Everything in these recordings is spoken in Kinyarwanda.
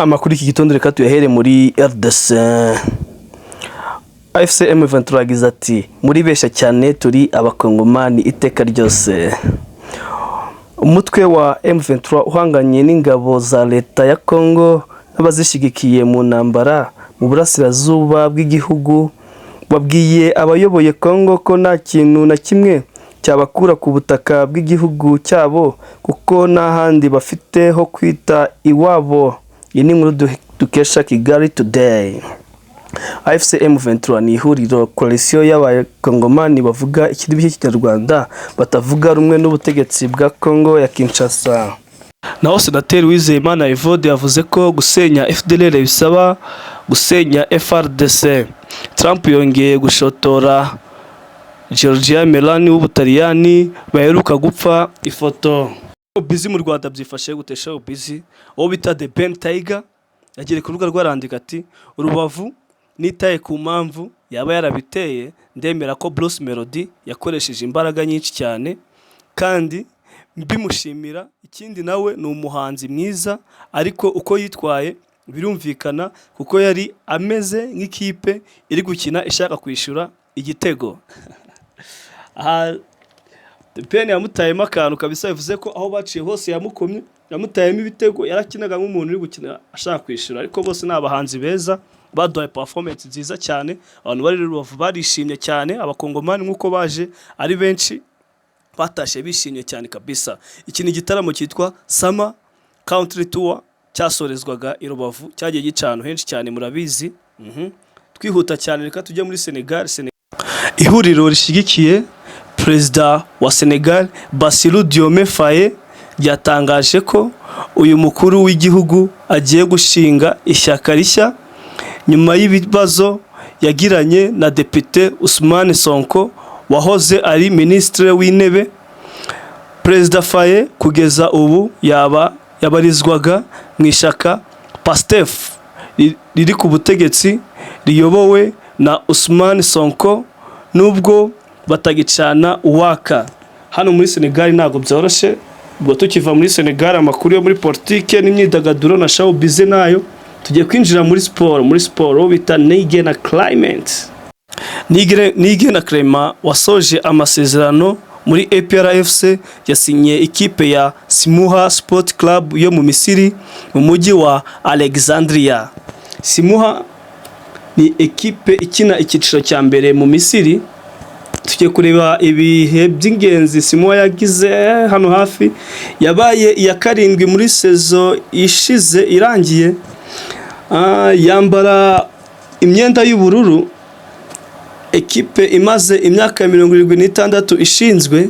Amakuru iki gitondo reka tuyahere muri RDC. AFC M23 yagize ati: "Muribeshya cyane, turi Abakongomani iteka ryose." Umutwe wa M23 uhanganye n'ingabo za leta ya Congo n'abazishyigikiye mu ntambara mu burasirazuba bw'igihugu, wabwiye abayoboye Congo ko nta kintu na kimwe cyabakura ku butaka bw'igihugu cyabo, kuko nta handi bafite ho kwita iwabo. Iyi ni inkuru dukesha Kigali Today. AFC M23 ni ihuriro, coalition y'Abakongomani bavuga ikirimi cy'Ikinyarwanda batavuga rumwe n'ubutegetsi bwa Congo ya Kinshasa. Naho Senateri Uwizeyimana Evode yavuze ko gusenya FDLR bisaba gusenya FARDC. Trump yongeye gushotora Giorgia Meloni w'Ubutaliyani baheruka gupfa ifoto. Showbiz mu Rwanda byifashe gute? Showbiz, uwo bita The Ben Tiger yagiye ku rubuga rwarandika ati: "Rubavu, nitaye ku mpamvu yaba yarabiteye, ndemera ko Bruce Melody yakoresheje imbaraga nyinshi cyane kandi mbimushimira. Ikindi nawe ni umuhanzi mwiza, ariko uko yitwaye birumvikana kuko yari ameze nk'ikipe iri gukina ishaka kwishyura igitego." Aha The Ben yamutayemo akantu kabisa, bivuze ko aho baciye hose yamukomye, yamutayemo ibitego, yarakinaga nk'umuntu uri gukina ashaka kwishyura. Ariko bose ni abahanzi beza, baduhaye performance nziza cyane. Abantu bari Rubavu barishimye cyane, Abakongomani nk'uko baje ari benshi batashye bishimye cyane kabisa. Iki ni igitaramo cyitwa Summer Country Tour cyasorezwaga i Rubavu, cyagiye gica ahantu henshi cyane, murabizi. Twihuta cyane, reka tujye muri Senegal. Ihuriro rishyigikiye Perezida wa Senegal Bassirou Diomaye Faye ryatangaje ko uyu mukuru w'igihugu agiye gushinga ishyaka rishya nyuma y'ibibazo yagiranye na Depite Ousmane Sonko wahoze ari Minisitiri w'Intebe. Perezida Faye kugeza ubu yaba yabarizwaga mu ishyaka PASTEF riri ku butegetsi riyobowe na Ousmane Sonko, nubwo batagicana uwaka. Hano muri Senegal ntabwo byoroshye. Ubwo tukiva muri Senegal, amakuru yo muri politike n'imyidagaduro na showbiz nayo, tugiye kwinjira muri siporo. Muri siporo bita Niyigena Clement. Niyigena Clement wasoje amasezerano muri APR FC yasinye ikipe ya Smouha Sport Club yo mu Misiri, mu mujyi wa Alexandria. Smouha ni ekipe ikina icyiciro cya mbere mu Misiri. Tugiye kureba ibihe by'ingenzi Smouha yagize hano hafi. Yabaye iya karindwi muri saison ishize irangiye. Yambara imyenda y'ubururu. Ekipe imaze imyaka 76 ishinzwe.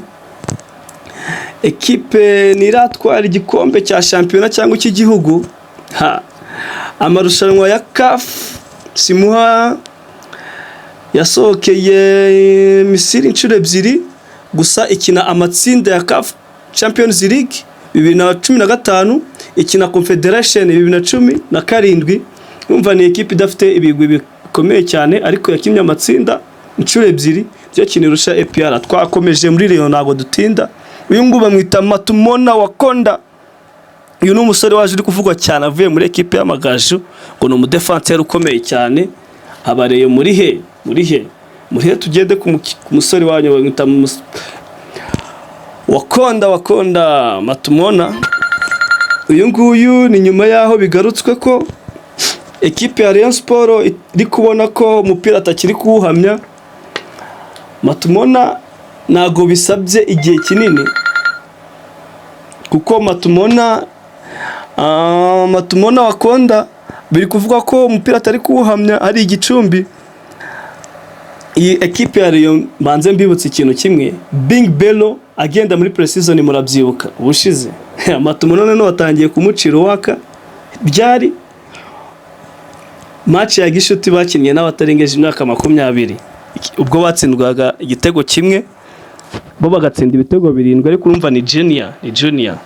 Ekipe ntiratwara igikombe cya shampiyona cyangwa icy'igihugu. Ha, amarushanwa ya CAF, Smouha yasohokeye Misiri inshuro ebyiri gusa. Ikina amatsinda ya CAF Champions League 2015, ikina Confederation 2017. Urumva ni ekipe idafite ibigwi bikomeye cyane, ariko yakinnye amatsinda inshuro ebyiri, byo kintu irusha APR. Twakomeje muri Rayon, ntabwo dutinda. Uyu nguyu bamwita Matumona Wakonda. Uyu ni umusore waje uri kuvugwa cyane avuye muri ekipe y'Amagaju, ngo ni umudefanseri ukomeye cyane. Abareye muri he, muri he, muri he? Tugende ku musore wanyu bamwita Wakonda, Wakonda Matumona. Uyu nguyu ni nyuma y'aho bigarutswe ko ekipe ya Rayon Sport iri kubona ko umupira atakiri kuwuhamya. Matumona ntabwo bisabye igihe kinini, kuko Matumona Wakonda biri kuvuga ko umupira atari kuwuhamya ari Igicumbi. Iyi ekipe ya Rayon, mbanze mbibutse ikintu kimwe: Bing Bello agenda muri pre-season, murabyibuka ubushize, Matumona none watangiye kumucira uwaka. Byari match ya gishuti bakinnye n'abatarengeje imyaka 20, ubwo batsindwaga igitego kimwe, bo bagatsinda ibitego birindwi, ariko urumva ni junior, ni junior.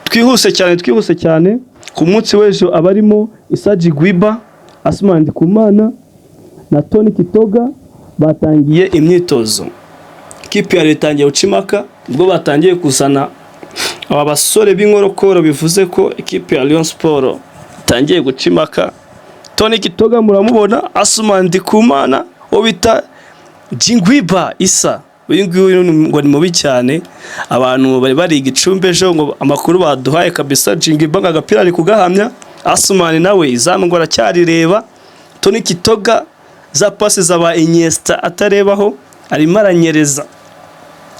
Twihuse cyane, twihuse cyane. Ku munsi w'ejo abarimo Isaji Gwiba, Asman Ndikumana na Tony Kitoga batangiye imyitozo. Ikipe ya leta itangiye guca impaka ubwo batangiye kuzana aba basore b'inkorokoro, bivuze ko ikipe ya Rayon Sport itangiye. Batangiye guca impaka. Tony Kitoga muramubona, Asuma Ndikumana, uwo bita Jingwiba Isa, uyu nguyu ngo ni mubi cyane. Abantu bari bari igicumbi ejo, ngo amakuru baduhaye kabisa, Jingwiba ngo agapira ari kugahamya. Asumani nawe izamu ngo aracyarireba. Tony Kitoga za pasi za Iniesta atarebaho, arimo aranyereza,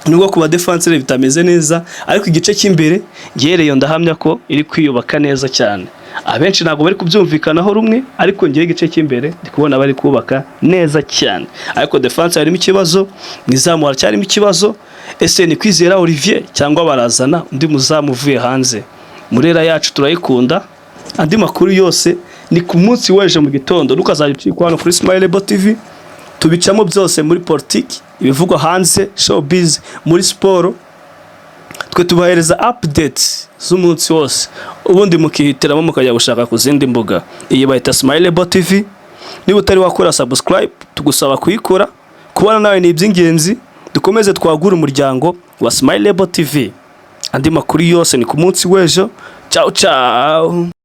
nubwo ku badefanseri bitameze neza, ariko igice cy'imbere ngereyo ndahamya ko iri kwiyubaka neza cyane. Abenshi ntabwo bari kubyumvikanaho rumwe, ariko ngewe igice cy'imbere ndi kubona bari kubaka neza cyane, ariko defense harimo ikibazo, mu izamu haracyarimo ikibazo. Ese ni Kwizera Olivier cyangwa barazana undi muzamu uvuye hanze? Murera yacu turayikunda. Andi makuru yose ni ku munsi w'ejo mu gitondo, ntukazajya ucikwa hano kuri Smile TV. Tubicamo byose, muri politiki, ibivugwa hanze, showbiz, muri siporo. Twe tubahereza updates z'umunsi wose, ubundi mukihitiramo mukajya gushaka ku zindi mbuga. Iyi bayita Smile TV. Niba utari wakora subscribe, tugusaba kuyikora. Kubana nawe ni iby'ingenzi. Dukomeze twagure umuryango wa Smile TV. Andi makuru yose ni ku munsi w'ejo. Ciao ciao.